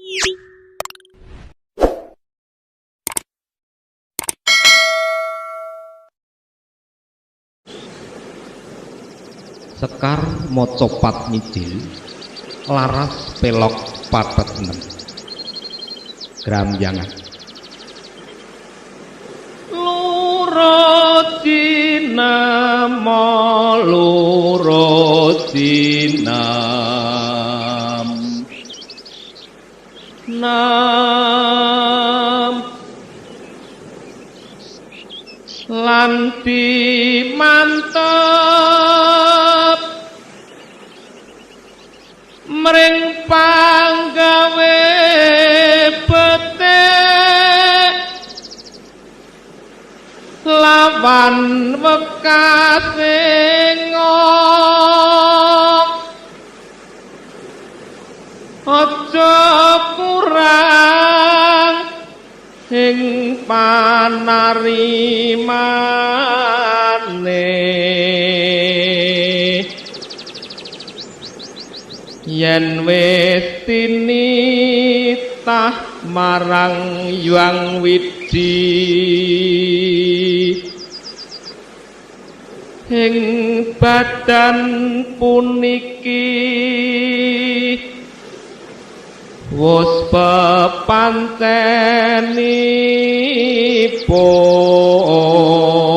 Sekar macapat mijil laras pelog pathet nem. Gramyangan. Loro dinamo loro dinam nam lan mantep mring panggawe betik lawan wekasing aja kurang ing panarimane yen wis tinitah marang Hyang Widhi ing badan puniki wus pepancenipun.